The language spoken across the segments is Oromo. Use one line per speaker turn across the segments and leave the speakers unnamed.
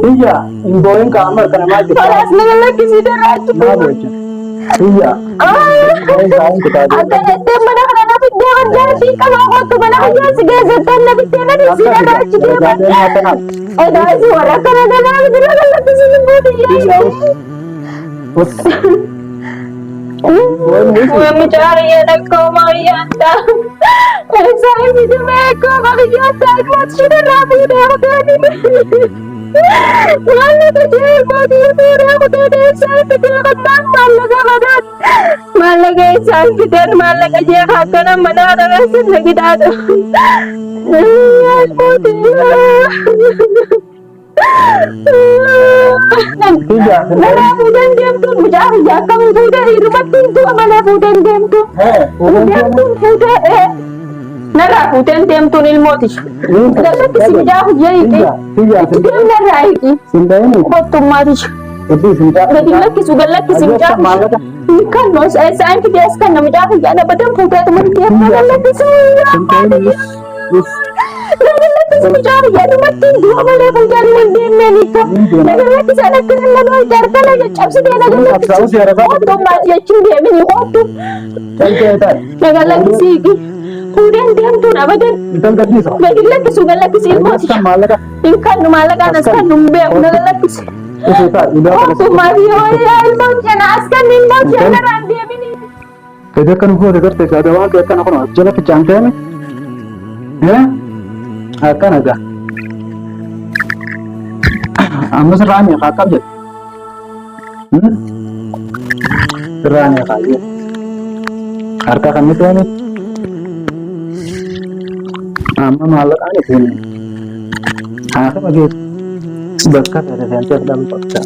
Iyya hin boo'in qaama harka namaa jirta.
Kalaas na lakkisii darraatti.
Maa boocha? Iyya. Hin boo'in kutaa
Akka jettee mana kana na fiddee kan jaartii qabaa kottu mana kiyyaa si geessattan na fiddee na dhiisii na darraatti deeman. Egaa si warra akkana kanaa bira kan lakkisii lubbuuti yaa'u. Mucaa kiyya dhaqqoo kiyyaadha. Isaan fidame akkuma kiyyaadha. Akkuma shirraa fuudhee kutaanii. Maallaqa jee maatii fuudhee kutaanii isaan fidee kannaan maallaqa kanaan. Maallaqa isaan fideen maallaqa jee akkana mana kana keessa na gidaadha. Manaa fuudhan deemtuun mucaa kiyya akkamiin fuudhee hirribatti hin du'a manaa fuudhan deemtu. Deemtuun fuudhee narraa fuuteen deemtuun ilmooti. Gallatti si mucaa kiyya hiiqi. Itti deem narraa hiiqi. Kottummaati. Gadi lakkisu gad lakkisi mucaa kiyya. Kan isaan fidee as kan mucaa kiyya ana badan fuuteetuma deemna gad lakkisu.
Gadi akka nu goote garte gaada waan kee akkana kun jala fichaanteemi. Akkana gaa. Amma sirraa ni haa akkam jedhu. Sirraa ni haa jedhu. Harka kan nuti ani. Amma maallaqaan ittiin haa qaba geessu. Bakka fedhe seentee fudhatu qabda.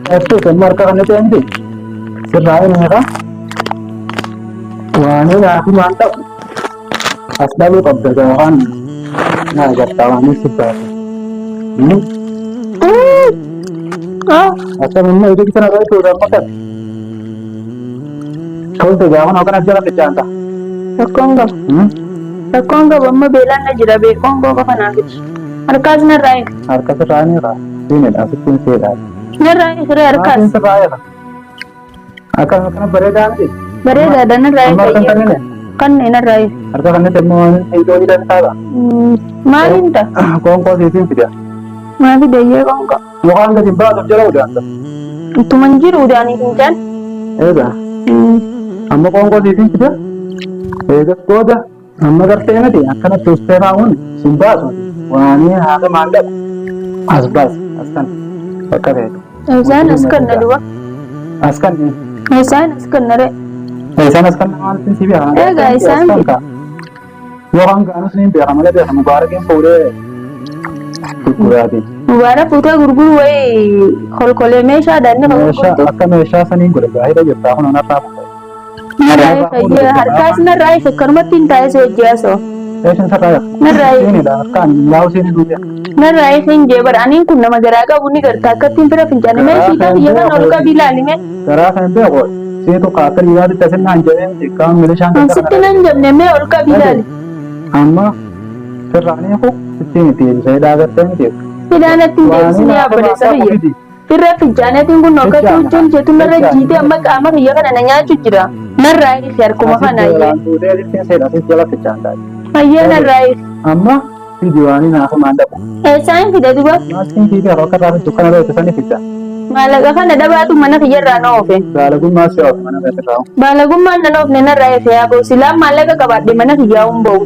Ertuu kan marka kan itu enti. Sirraa ini kan. Waan ini aku mantap. As dhaluu qabda waan na agartaa waan si baate. Akkam immoo ija sana irraa itti amma kan. Tolte gaafa nama kana jala fichaanta.
Rakkoon qabu. Rakkoon qabu amma beelaan na jira beekoon koo qofa naa fidi. Harkaas narraa hiika.
Harka sirraa ni irraa. Siinidha asitti hin seedha.
Narraa hiika harkaas.
Maatiin sirraa eega. Akkam akkana bareedaa miti.
Bareedaadha narraa
Amma harka
hiika.
hin kannine.
Kanneen narraa hiika.
Harka kannette immoo waan hiikoo hidhan taata.
Maaliin ta'a?
Qoonqoo siitiin fida.
Maa fidayyee qoonqoo?
Yookaan gadi hin baatuuf jala udaanta.
Ittuma hin jiru udaanii fincaan.
Eega. Amma qoonqoo siitiin fida. Eegas booda amma gartee miti akkanatti ustee kaa'uun sin baasu. Waanii haadha maallaqa as baas as kan bakka feetu.
Isaan as kan na duba.
As kan
Isaan as kan na re.
Isaan as kan maalitti si beeka.
Egaa isaan
As kan Yookaan gaanus ni beeka malee beeka mubaarakiin fuudhee gurguraati.
Mubaarak fuutee gurguru wayii kolkolee meeshaadhaan ni
Meeshaa
gurgurtu.
akka meeshaa saniin godhe gaa'ela jirtaa kun onarraa fuudhe.
Narraa fayyee harkaas narraa ife akkanumatti hin taa'ee si hojii haasa'u.
Eeshin sarraa jira.
Narraa ife.
Siinidha harkaan yaa'u siinii duuba.
Narraa ife hin jee bara aniin kun nama garaa qabu ni garta akkattiin fira fincaane mee shiitaa biyya kana ol qabii ilaalime.
Garaa kan beeku siitu kaakka dhiiraatti tasinnaan jedhee miti qaama milishaan
An sitti nan jabne mee ol qabii ilaali.
Amma sirraanii ku sitti miti deebisee dhaabattee miti.
Hidhaan natti hin deebisine yaabboleessa biyya. Firra fincaaneetiin kun akka cuuccuun jettu narra jiitee amma qaama kiyya kana na nyaachu jira. Narraa hiiki harkuma kana ayyee.
Fuudhee sittiin seedha sit jala fincaantaa.
Ayyee narraa hiiki.
Amma fidiwaanii naaf maallaqu.
Eessaan hin fida duba?
Maaskiin fiidee akka irraa fiddu kana beektu sani fidda.
Maallaqa kana dhabaatu mana kiyyarraa na oofe.
Baalagummaa si oofe mana keetirraa.
Baalagummaan nan oofne narraa efe yaa boo silaan maallaqa qabaadhe mana kiyyaa hin ba'u.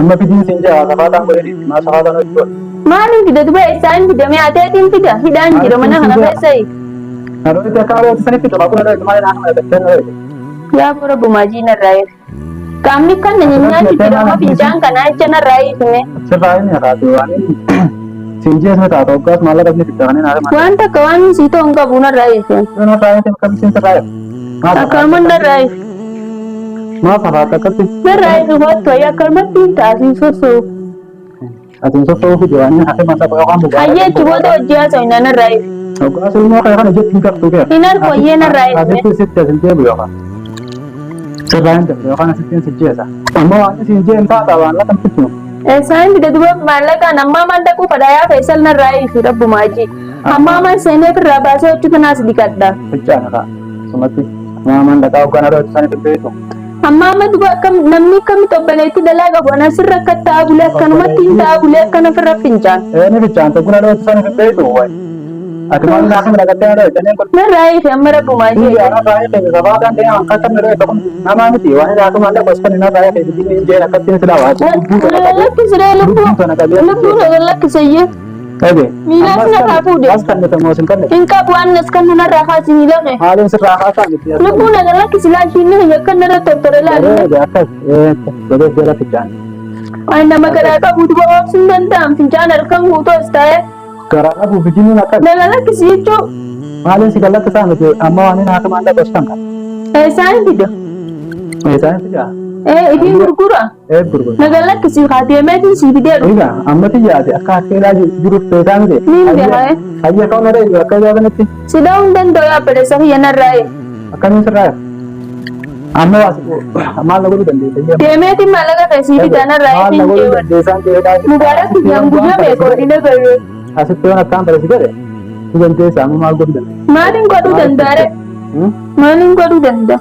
Amma fidiin siin jaa safaataan godhanii maa safaataan hojii godhe.
Maaliin fida duba eessaan fida mee ateetiin fida hidhaan jira mana kana keessa.
Dhaloonni akka dhaloota sanitti qaba kun dhaloota maal naa kana daftee na dhaloota.
Yaa boo rabbumaa jii narraa efe. Qaamni kan na nyaachuu jira amma fincaan kanaa jecha narraa hiikne.
Sirraa inni haati waan siin jeesne taata hoggaas maallaqa inni fidda kanneen haati
Waan takka waan sii ta'u hin qabu narraa hiikne.
Narraa hiikne akkamitti sirraa hiikne.
Akkanuma narraa hiikne.
Maaf hafaata akkatti.
Narraa hiikne kottu akkanumatti hin taasisu sossoobu.
Atiin sossoo'uu fide waan inni hafe mallaqa yookaan mubaarak.
Hayyee achi booda hojii haasofna narraa hiiki.
Hoggaas ilmoo kee kana jetti hin qabdu kee.
Hin argu hayyee narraa hiiki.
Asitti sitti as hin deebi'u yookaan. Sirraa hin dabre yookaan asittiin si jeesa. Amma waan isin jeen taata waan lafa hin fiddu.
Isaan fide duba maallaqaan ammaa maan dhaquu fadha yaa Faisal narraa hiiki rabbumaa ji. Ammaa maan seenee ofirraa baasee hojii tanaas dhiqadha.
Fichaana kaa. Sumatti maamaan dhaqaa hoggaan adoo itti sanii beektu.
Amma amma duba akkam namni akkamitti obboleetti dhalaa qabu ana sirra akka ta'a bulee akkanumatti hin ta'a bulee akkana ofirra fincaan.
Ee ni fichaan tokko na dhootti sanii beektu. Ati maal naa kan dhaqattee na dhootti kanneen kun.
Narraa hiiki amma rabbumaa ji.
Biyya na raayee keessa sabaataan ta'ee waan kan na dhootti kun namaa miti waan inni akkuma illee gosa na raayee keessa jinni hin jeen akkatti silaa waa lubbuu tana qabee.
Lakkisiree lubbuu
Lubbuu tana qabee.
lubbuu na lakkisayyee.
Dhabe.
Miilaas narraa fuudhe.
As kan nuti moo sin kan
Hin qabu waan as kan narraa kaasi miila kee.
Maaliin sirraa kaasaa miti.
Lubbuu na lakkisi laashiin ni yakka narra tortore laali.
Bareeda akkas bareeda jala fichaan.
Waan nama garaa qabu duba oobsuu hin danda'am fincaan halkan guutuu as taa'ee.
Garaa qabu bijiniin akkas.
Na lakkisi jechuun
Maaliin si gallakkisaa miti amma waan inni haakamaan dhaqu as kan kan.
eessaan fida?
Eessaan fida?
Ee ifiin gurgura.
Ee gurgura.
Na lakkisi haa deemeetiin sii fidee dhufa.
Egaa amma xiyyaate akka hakkeelaa jiruuf beekaa miti.
Niin beeka, eh.
Hayya ka'uun irra jiru akka ijaabanatti
Si dha'uu hin danda'u yaa obboleessa kiyya narraa eegi.
akkamiin sirraa amma waas maal na godhuu dandeessa?
Deemeetiin maallaqa kee sii fida narraa
Maal
eegi
na
hin
godhuu
jeewan.
dandeessaan jedhee
Mubaarak kiyyaan guyyaa meeqa waliin agarre.
Asitti waan akkaan bare si godhe ni dandeessa amma maal godhuu dandeessa?
Maaliin godhuu danda'a ree? Maaliin godhuu danda'a?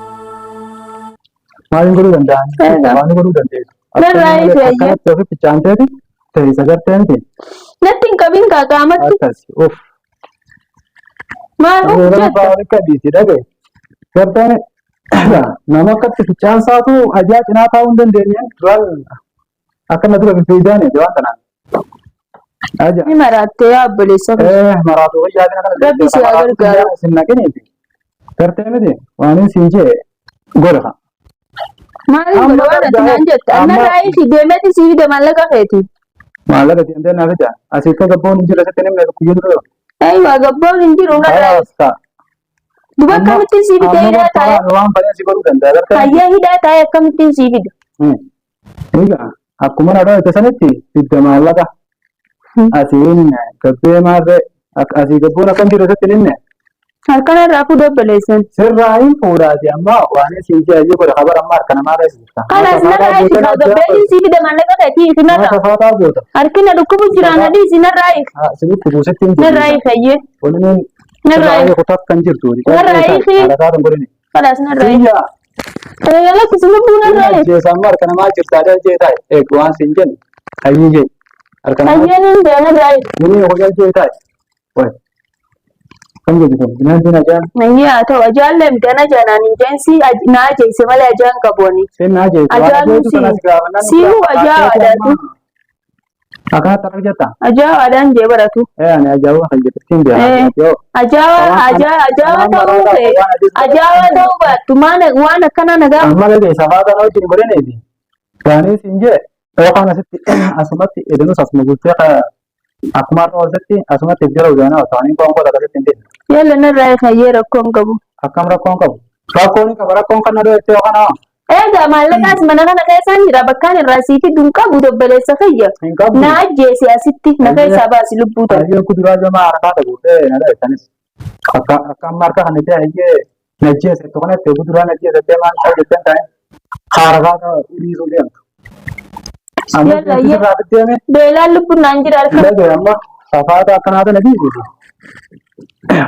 Maaliin godhuu danda'an?
Egaa.
Waan godhuu dandeessu.
Narraa eegi ayya.
Akkanatti ofitti caanteeti teessa gartee miti.
Natti hin qabin kaa qaamatti.
Akkas uff.
Maal uff
Yeroo
jetta?
baay'ee qabiiti dhage. Garteen nama akkatti ficcaan saatu ajaa cinaa taa'uu hin dandeenye duraan akka na dura fiffiidaan waan kanaan. Aja.
Ni maraattee yaa obboleessa koo.
Eh maraatu wayyaa kana kana.
Rabbi si haa gargaaru.
Sin naqiniiti. Gartee miti waan hin siin jee godha.
Maaliif
Amma
godha waan ati naan jette?
amma-
Anna raayii fi deemeeti sii fide maallaqa keeti.
Maallaqa deemtee naa fida. Asii akka gabboon hin jirre sitti nimne kuyyuu dura.
Eeywa gabboon hin jiru narraa.
Kalaas ta'a.
Duba akkamittiin sii fide hidhaa taa'ee?
Waan baay'ee si godhuu danda'a. Gartee.
Hayyaa hidhaa taa'ee akkamittiin sii fide?
Egaa akkuma na dhooyte sanitti fidda maallaqa asiin gabbee maarree asii gabboon akkam jiru sitti hin himne.
Harka narraa fuudhee obboleessan.
Sirraa hin fuudhaati amma waan isin jee ayyuu godha kabar amma harka namaa keessa jirta.
Kanas narraa hiiki kaa gabbeetiin sii fide maallaqa keetii hiiki narraa.
Safaataa goota.
Harki na dhukkubu jira na dhiisi narraa hiiki.
Si dhukkubu sitti hin jiru.
Narraa hiiki hayyee.
Wanni
Narraa hiiki.
kutaa kan jirtu.
Narraa hiiki.
Halakaa kan godhini.
Kanas narraa hiiki.
Siyya.
Kana lakkisi lubbuu narraa hiiki.
Ajjeesa amma harka namaa jirta jalchee taa'e. Eeg waan siin jennu hayyii jee. Harka namaa
Hayyee niin jira narraa hiiki.
Inni hojii jalchee taa'e. Way. Kan jedhu kun bineensi najaan
Hayyee haa ta'u ajaallee miti ana jaanaan hin jeensi na ajeesse malee ajaan qabu ani.
seen na ajeesse. Waan
Ajaan
ajeessu
si
kanas gaafannaan
siihuu ajaawaadhaatu.
Akkanatti akka jetta.
Ajaawaadhaan jee baratu.
Ee ani ajaa'uba kan jettu siin
Eh.
jaa.
Ajaawa ajaa ajaawa ta'uu kee ajaawa ta'uu baattu maana waan akkana nagaa
Amma dhagee safaa kana wajjin godhaneeti. Gaanii siin jee yookaan asitti asumatti edinus asuma bultee akkuma har'a ooltetti asumatti if jala udaanaa ta'anii qoonqoo akkasitti hin deemne.
Yalla narraa hayyee rakkoon qabu.
Akkam rakkoon qabu? Rakkoon hin qaba rakkoon kan na dho'ettee yookaan haa
Egaa maallaqaas mana kana keessaan jira bakkaan irraa sii fidu hin qabu obboleessa kiyya.
hin qabdu.
Na ajjeesi asitti na keessaa baasi lubbuu ta'e.
Hayyee kuduraa jamaa harkaa qabu ta'e na dho'ettanis. Akka akka amma harka kana ta'e hayyee na ajjeese tokko kanatti kuduraa na ajjeese ta'e maal ta'e jetteen ta'e harkaa dhiisuu deemtu. Amma
Yalla, yalla.
sirraa fiddeeme
Beelaan lubbuun naan jira harka.
dhagee amma safaata akkanaa tana dhiisisu.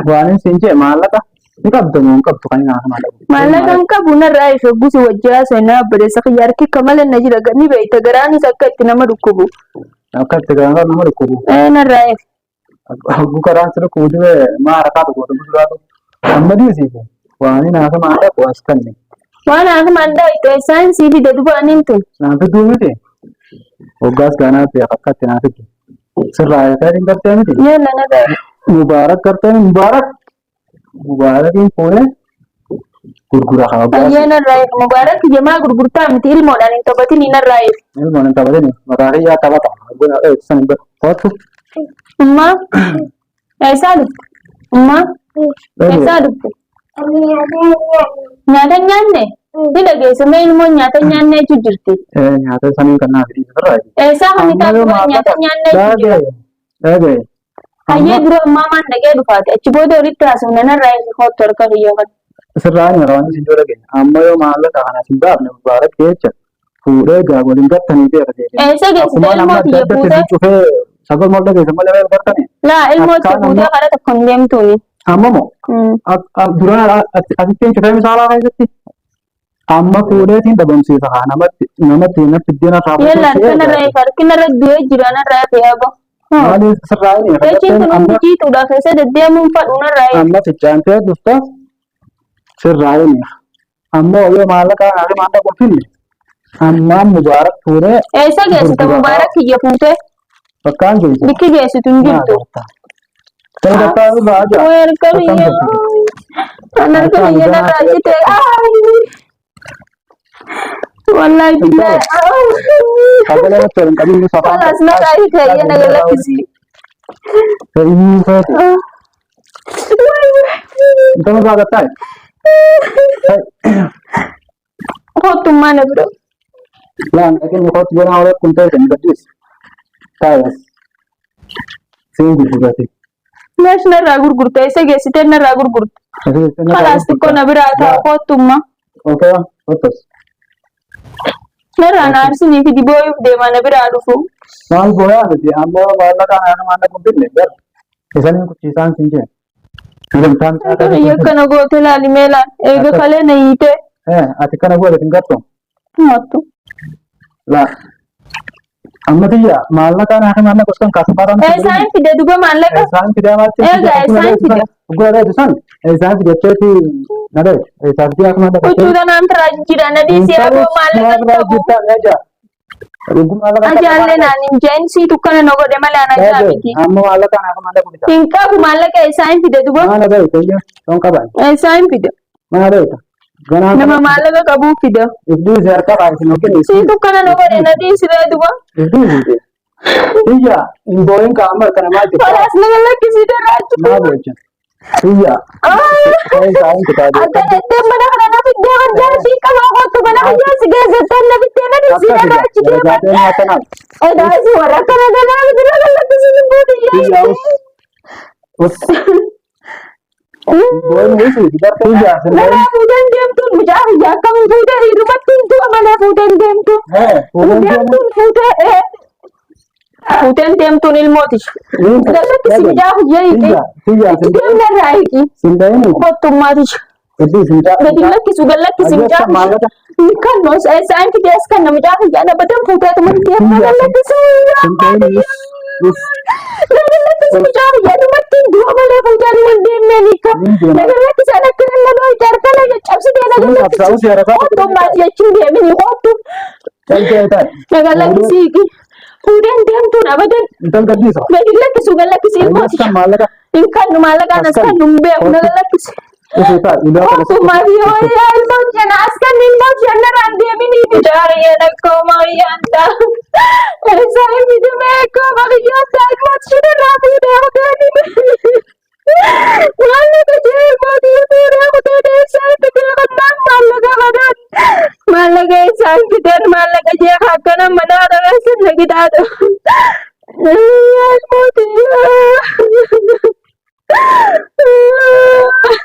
Waan hin siin jee maallaqa ni qabda moo hin qabdu kan hin haasama dhabu.
Maallaqa hin qabu narraa ife gusi wajji haasofna obboleessa kiyya harki akka malee na jira ni beekta garaanis akka itti nama dhukkubu.
Akka itti garaan nama dhukkubu.
Ee narraa ife.
Hogguu karaan si dhukkubu dhibee maa harkaa dhukkubu dhukkubu Amma dhiisiif waan hin haasama dhaqu as kanne.
Waan haasama hin dhaqxe isaan sii fide duba aniin tun.
Naan fiduu miti. Hoggaas gaanaa beeka akka itti naa fiddu. Sirraa eegaa hin gartee miti.
Yalla narraa ife.
Mubaarak gartee mubaarak. Mubaarakiin fuudhee gurgura haa hoggaas.
Ayyee narraa ife mubaarak jamaa gurgurtaa miti ilmoodhaan hin taphatin narraa ife.
Ilmoon hin taphatin mataa kiyyaa taphata. Hogguu san hin godhu. Kootu.
Ummaa eessaa dhufte? Ummaa eessaa dhufte? Nyaata hin nyaanne? Ni dhageessa mee ilmoon nyaata nyaannee jechuu jirti.
Nyaata sanii kan naaf dhiisirraa.
Eessaa kan
Amma
taatu
yoo
nyaata
maallaqa
nyaannee jechuu jira.
dhagaye dhagaye.
Hayyee dura ammaa maan dhaqee dhufaate achi booda walitti haasofna narraa eegi kottu harka kiyya kan.
Sirraa ni raawwanni isin dura geenye. Amma yoo maallaqa kana sin baafne mubaarak jecha fuudhee gaa waliin gartanii beeka deebiin.
Eessa geessite
Akkuma
ilmoo
nama adda
tiyya
addatti
fuutee?
isin cufee sagal maal dhageessa malee wal gartanii.
Laa ilmoo tiyya
Akkaan
fuutee
amma
karaa tokko hin deemtuuni.
amma moo duraan asittiin cufee misaalaa keessatti amma fuudheetiin dhabamsiisa haa namatti namatti natti iddeen irraa
Yalla
buusee
harka narraa eega harki narra du'ee jira narraa eega yaaba.
Maaliif sirraa hin eega
Jechiin
garteen
kun
amma
hundi jiituudha keessa deddeemuun fadhu narraa eega.
amma ficcaantee dhufta sirraa hin eega. Ammoo yoo maallaqa haala maallaqa hin finne ammaan mubaarak fuudhee
Eessa geessite
gurgura.
mubaarak kiyya fuutee
Bakkaan geesse.
bikki geessitu hin jirtu.
Dargaggaa irraa jira.
Way harka
Akkam
biyya.
jirtu?
An harka
Harkaan
biyya
ganaa
narraa cite. Wallahi billahi.
Sagalee natti waliin qabinni safaan.
Kalaas narraa hiikayya na galakkisi.
Iyyuu feete. Intala irraa gattaa'e.
Kottummaa na bira.
Laan dhaqinni kootti ganaa walitti kun ta'e kan gaddiis. Taa'es. Siin gurgurate.
Meesh narraa gurgurte eessa geessitee narraa gurgurte. Kalaas xiqqoo na biraa ta'a kottummaa.
Okay, kottas.
Narraa na aarsinii fi dibooyuuf deemaa na biraa dhufu.
Maal booyaa miti amma maallaqa haala maallaqa hin finne gar. Isaniin kuchiisaan siin jee. Sagantaan
Biyya akkana goote laali mee laal. Eega kalee na hiitee.
Ati kana goote hin gartu.
Mattu.
Laa. Amma tiyya maallaqaan haala maallaqa osoo hin kaasan
Eessaan fide duba maallaqa?
Eessaan fide maatti.
Egaa eessaan fide?
Gura dheetu san eessaan fidatteeti na dheetu. Eessaan fidee akka maallaqa.
Huccuu tanaan firaa jijjiira na dhiisii aboo maallaqa hin qabu. Ajaallee naan hin jeen siitu kana na godhe malee ana ajaa miti.
Amma maallaqaan haala maallaqa bita.
Hin qabu maallaqa eessaan fide duba?
Maala beekta iyya son qaban.
Eessaan fide?
Maala beekta. Ganaa
Nama maallaqa qabuu fida.
Ifdii si harka baay'isin yookiin
Siitu kana na godhe na dhiisi bee duba.
ifdii siite. Iyya hin boo'in qaama kana maal jirta?
Kalaas na lakkisii daraachu.
Maal boo'ichan? Iyya.
Akka jettee mana kana na fiddee barjaan sii qabaa kottu mana biyyaa si geessitee na fiddee na dhiisii na daraachu deema. Edaa isi warra akkana ganaa bira lakkisii lubbuu biyyaa. Namaa fuudhan deemtuun mucaa biyya akkamiin fuudhee dhiirumatti hin du'a malee fuudhan deemtu. Deemtuun fuutee fuuteen deemtuun ilmooti. Lallakkisi mucaa biyya hiiqi. Itti deemna irraa hiiqi. Kottummaati. Gadi lakkisu gad lakkisi mucaa biyya. Kan isaan fidees kan mucaa biyya na badan fuutee tuma deemna lallakkisi. Lallakkisi mucaa biyya dhumatti du'a malee fuuteen hin deemneen hiika. Lallakkisi an akka nama dhooyte harka na caccabsitee na lallakkisi. Kottummaati jechuun deemini kottu. Lallakkisi hiiki. Fuudheen deemtuun abadan. Gadi lakkisu gad lakkisi ilmooti. Hin kannu maallaqaan as kannu hin beeku na lallakkisi. Kottummaati yoo yaa ilmoon jana as kannu ilmoon jannarraan deeminii fi jaariyyan akka homaayyaanta. Eessaa hin fidame akka homaayyaanta ilmoon shinarraa fuudhee kutee Maallaqa jee ilmoon fuudhee kutee eessaa hin fidee kannaan maallaqa kanaan. Maallaqa eessaa hin fideen maallaqa jee akkana mana dhageessan na gidaadha. Yaa ilmooti.